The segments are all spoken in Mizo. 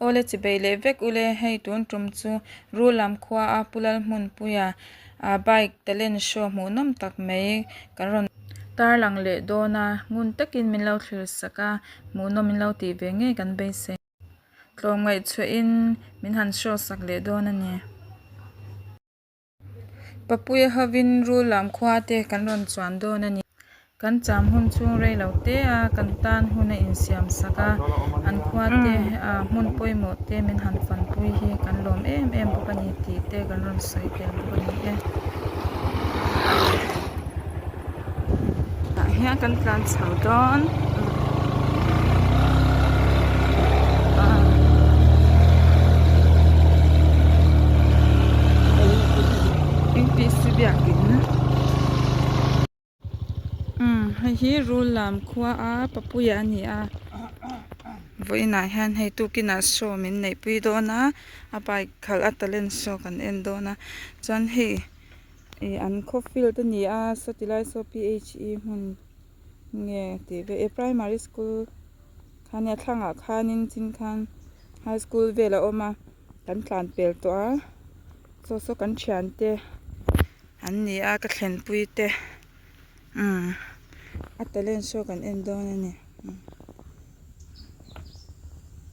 Awle chibei leh vek ule, hei tun tum chu Rullam khua a Pu Lalhmunpuia bike talent show hmuhnawm tak mai kan rawn tarlang leh dawn a, ngun takin min lo thlir sak a, hmuhnawm min lo tih ve ngei kan beisei. Tlawmngaih chhuahin min han show sak leh dawn a ni. Papuia hovin Rullam khua te kan rawn chuan dawn a ni. Kan cham hun chhung rei lo te a, kan tan hun a insiam sak a, an khua te hmun pawimawh te min han fanpui hi kan lawm em em bawk a ni tih te kan rawn sawi tel bawk a ni e. Tah hian kan tlan chho dawn NPC biakin umm hei hi rul lam khua a papuia a ni a vawiinah hian hei tukinah show min neihpui dawn a a bike khalh a talent show kan en dawn a chuan hei. Ih an khaw field a ni a saw ti lai saw PHE hmun nge tih ve eh primary school kha nia thlangah khanin chin khan high school vel a awm a kan tlan pel tawh a saw saw kan thiante an ni a ka thlenpui te umm a talent show kan en dawn a ni.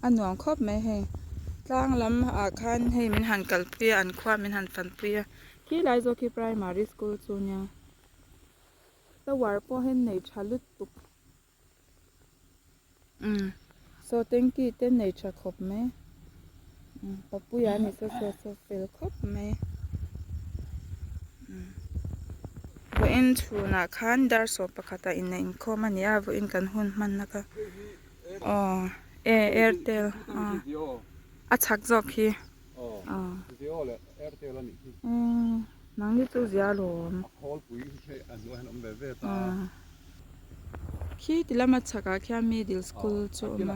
A nuam khawp mai hei tlang lam ah khan hei min han kalpui a an khua min han fanpui a khi lai zawk hi primary school chu nia tower pawh hian nei tha lutuk umm saw tanky te nei tha khawp mai umm papuia a ni saw saw saw fel khawp mai umm vawiin chhunah khan dar sawm pakhatah inneih inkhawm a ni a vawiin kan hun hmanna kha aw e airtel aw a chhak zawk hi aw umm nangni chu zia lawm aw khi ti lama chhakah khian middle school chu a awm a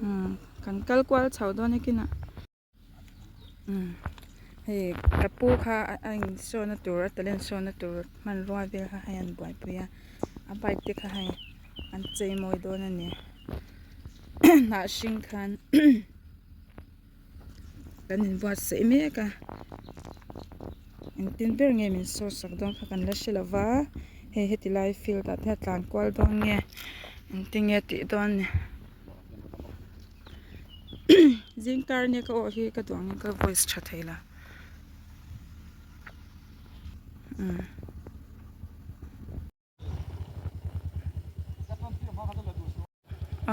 umm kan kal kual chho dawn e kinah. Umm hei ka pu kha a in show na tur a talent show na tur hmanrua vel kha hei an buaipui a a bike te kha hei an chei mawi dawn a ni hnah hring khan kan inbuatsaih mek a engtin ber nge min show sak dawn kha kan la hre lo va hei heti lai field ah te hian a tlan kual dawn nge engtin nge a tih dawn ni. Zing kar nia ka aw hi ka duh angin ka voice tha thei la umm.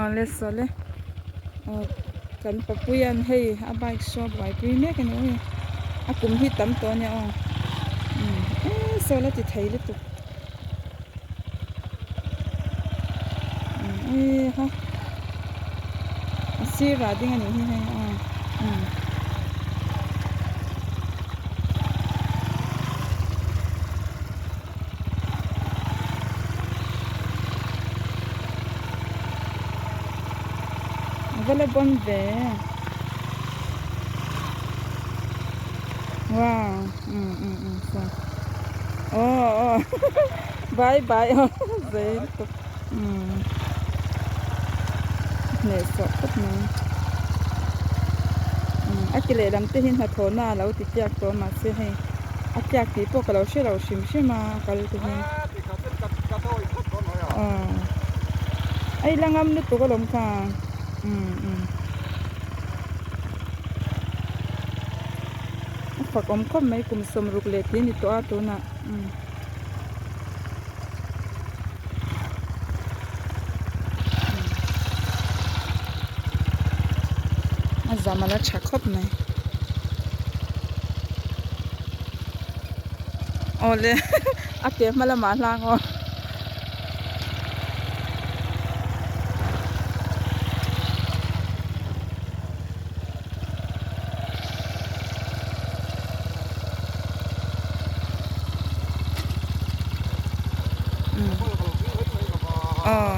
Awle sawle aw kan papuia'n hei a bike show buaipui mek a ni awm e a kum hi tam tawh a nia aw umm eee saw la ti thei lutuk. Heiha a sirah ding a nih hi hei aw umm. A va la bawn ve wow umm umm umm saw aw aw bye bye aw zei lutuk umm hnehsawh khawp mai umm a ti lehlam te hi hnathawhna a lo ti tliak tawh mahse hei a tliak tih pawh ka lo hre lo hrim hrim a a kal te hian aw a ila ngam lutuk alawm kha umm umm a fak awm khawp mai kum sawmruk leh tih a ni tawh a tunah umm. A zam a la tha khawp mai awle a ke hma lamah a hlang aw. Aw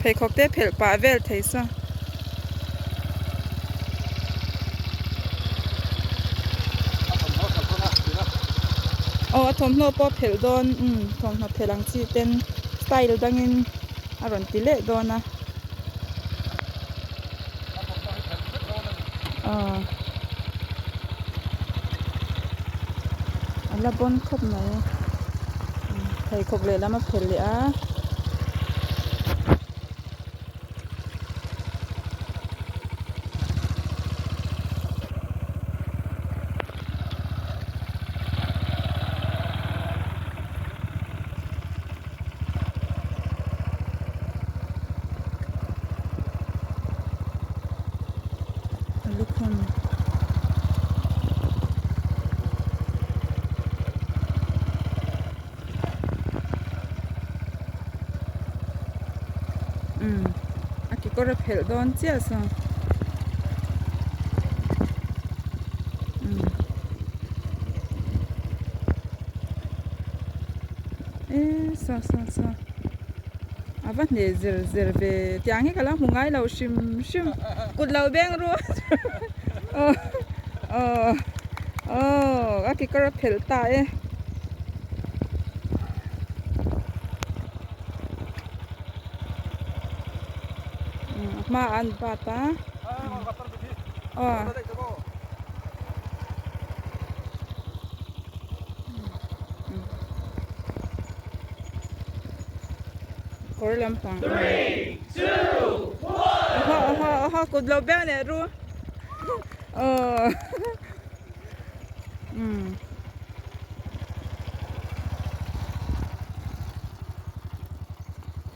pheikhawk te phelh pah vel thei saw. Aw a thawmhnaw pawh a phelh dawn umm thawmhnaw phelh ang chi ten style dangin a rawn ti leh dawn a. Aw a la bawn khawp mai pheikhawk lehlam a phelh leh a. Lukhum umm a kekawr a phelh dawn chiah saw umm. E saw saw saw a va hneh zer zer ve tiang hi ka lo hmu ngai lo hrim hrim kut lo beng ru aw aw aw a kekawr a phelh ta e. A hmaah an bat a aw. Kawr lampang aw aw aw aw kut lo beng leh ru aw umm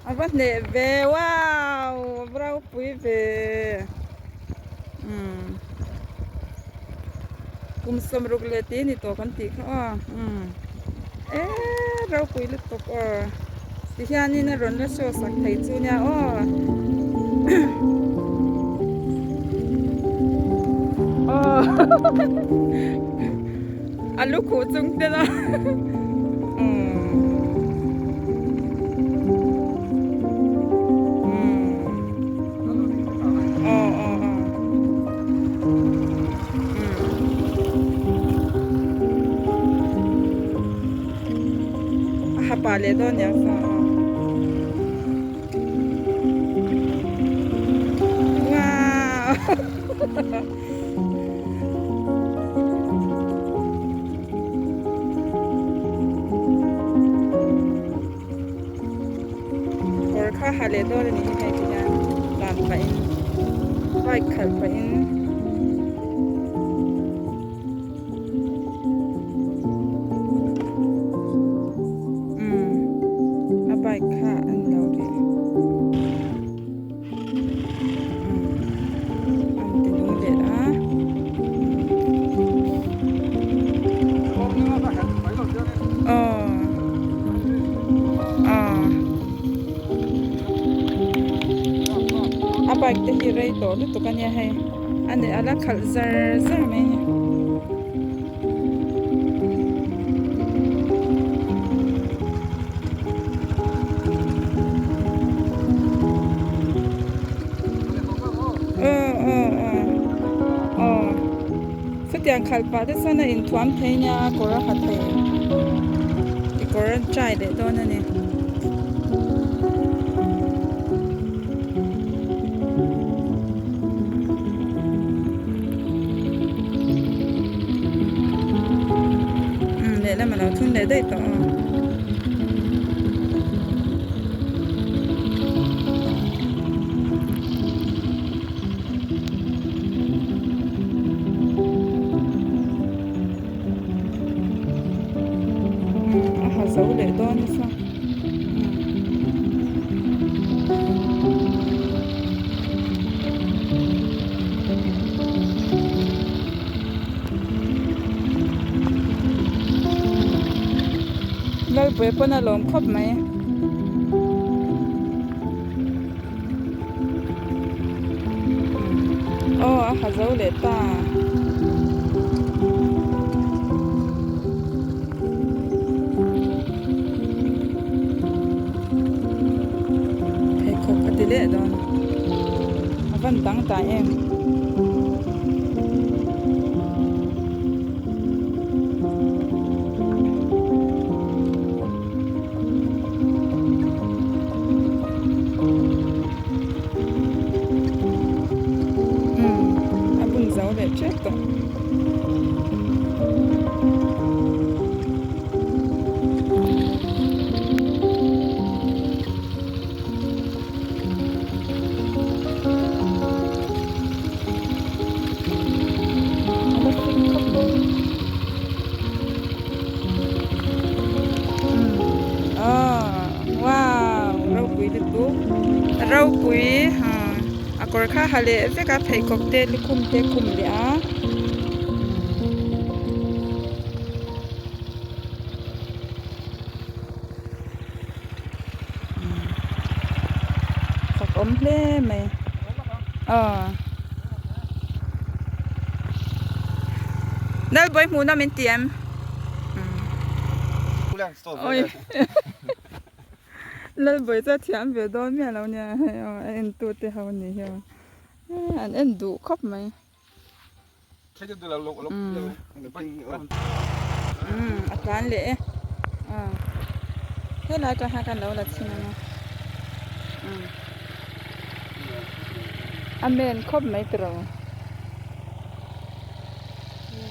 a va hneh ve wow a va ropui ve umm. Kum sawmruk leh tih a ni tawh kan tih kha aw umm eee ropui lutuk aw tihianin a rawn la show sak thei chu nia aw aw a lu khuh chung tel a umm aw aw aw. A ha pah leh dawn nia saw aw. Wow! Kawr kha ha leh dawn a nih hi hei ti hian tlan pahin bike khalh pahin umm a bike kha a ni lo rih umm an ti nung leh a. Aw aw a bike te hi rei tawh lutuk a nia hei a ni a la khalh zar zar mai a ni. Aw aw aw aw chutiang khalh pah te chuan a inthuam thei nia kawr a ha thei kekawr a try leh dawn a ni. Umm lehlam a lo thun leh daih tawh aw. A ha zo leh dawn nasa. Lalpuia pawn a lawm khawp mai. Aw a ha zo leh ta. Pheikhawk a ti leh dawn. A van dang ta em. Umm a bun zo haw leh tep tawh. A la fit khawp mai. Wow ropui lutuk ropui a kawr kha ha leh vek a pheikhawk te lukhum te khum leh a. Fak awm hle mai aw Nalbawi hmuhna min ti em? Oi Lalbawi chu a thiam ve dawn miah lo nia hei aw a en tu te ho ni hi aw an en duh khawp mai. Umm a tlan leh e aw helai atang hian kan lo la chhin ang a umm a men khawp mai tiraw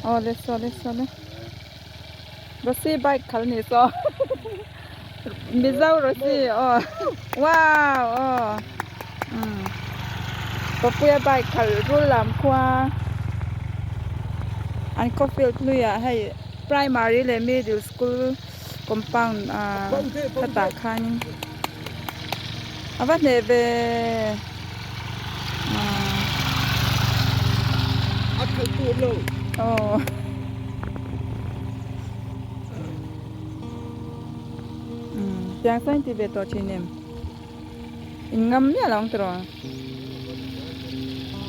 aw le saw le saw le Rosy bike khal ni saw Mizo Rosy aw wow aw umm Papuia bike khalh rul lam khua an khaw field hluiah hei primary leh middle school compound ah khatah khanin a va hneh ve ah aw. Tiang sawn ti ve tawh thin em? In ngam miah lo ang tiraw?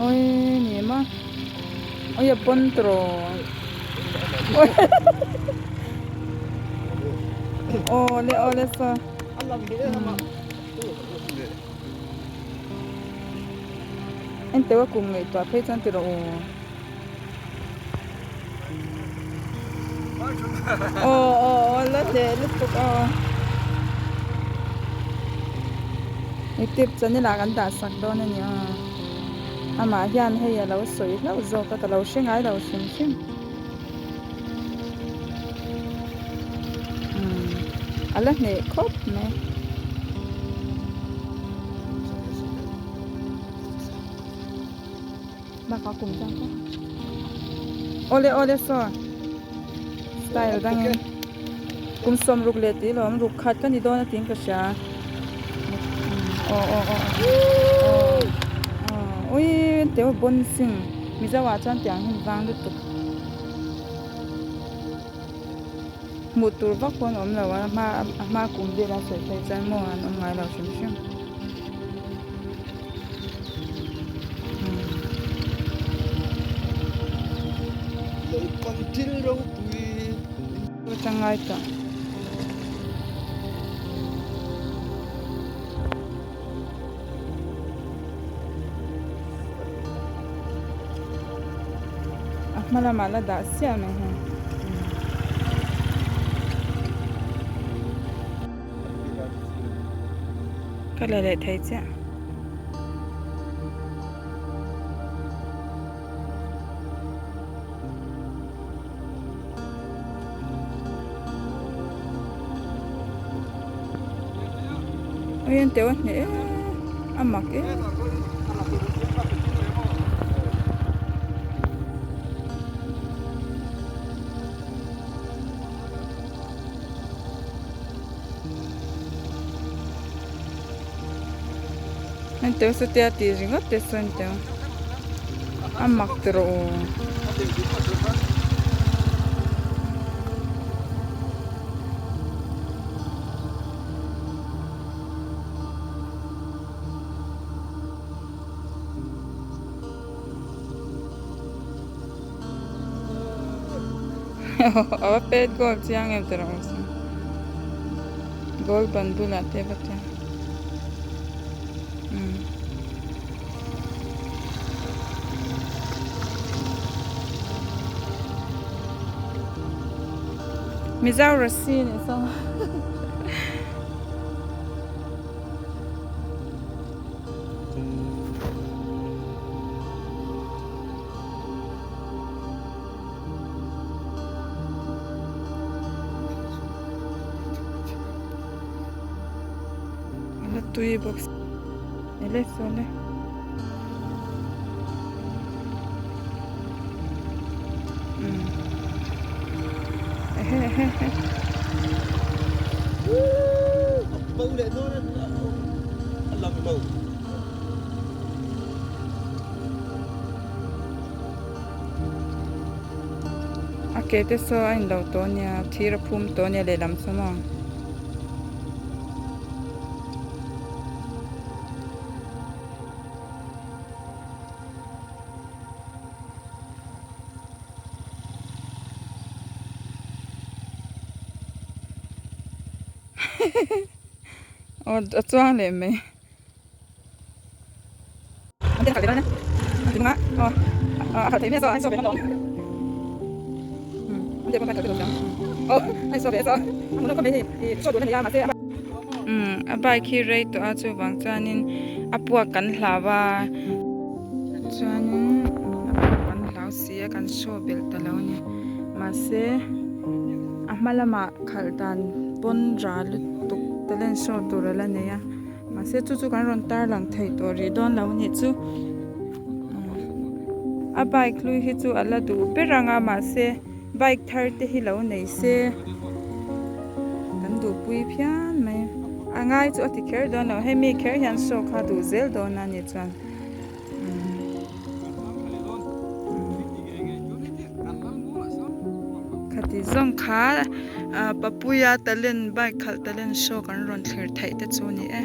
Oi ni maw? Oi a pawn tiraw? Aw le aw le saw. Enteu a kum ngaihtuah phei chuan tiraw aw. Aw aw aw la hle lutuk aw. Youtube channel ah kan dah sak dawn a ni aw. Amah hian hei a lo sawi hlauh zawk a ka lo hre ngai lo hrim hrim. Umm a la hneh khawp mai. Bak a kum chuan kha. Awle awle saw style dangin kum sawm ruk leh tih lawm ruk khat ka ni dawn a tiin ka hria aw aw aw aw aw ui teu bon sing mizo ah chuan tiang hi vang lutuk hmuh tur vak pawn a awm lo a hma a hma kum vel a sawi phei chuan maw an awm ngai lo hrim hrim. Tangai tawh. A hma lamah la dah siah mai hei. Ka la leh thei chiah. Oi an teuh a hneh e a mak e. An teuh satia tih ringawt te sawn teuh a mak tawh aw. A va pet goal chiang em tawh rawh se goal ban bulah te va chiang umm Mizo Rosy nih saw. tui bawk si ele saw le. Umm ehe ehe ehe. A ke te saw a inlo tawh a nia thir a phum tawh a nia lehlam saw maw. Aw a chuang leh mai. Umm a bike hi rei tawh a chuvang chuanin a puak kan hlau a chuanin a puak kan hlau si a kan show belh ta lo a ni mahse a hma lamah khalh dan pawn ra lutuk talent show tur a la nei a. Mahse chu chu kan rawn tar lang thei tawh rih dawn lo anih chu a bike hlui hi chu a la duh ber ang a mahse bike thar te hi lo nei se kan duhpui phian mai a ngai chu a ti kher dawn lo hemi kher hian show kha duh zel dawn a ni chuan. Khati zawng kha ah Papuia talent bike khalh talent show kan rawn thlir theih te chu a ni e.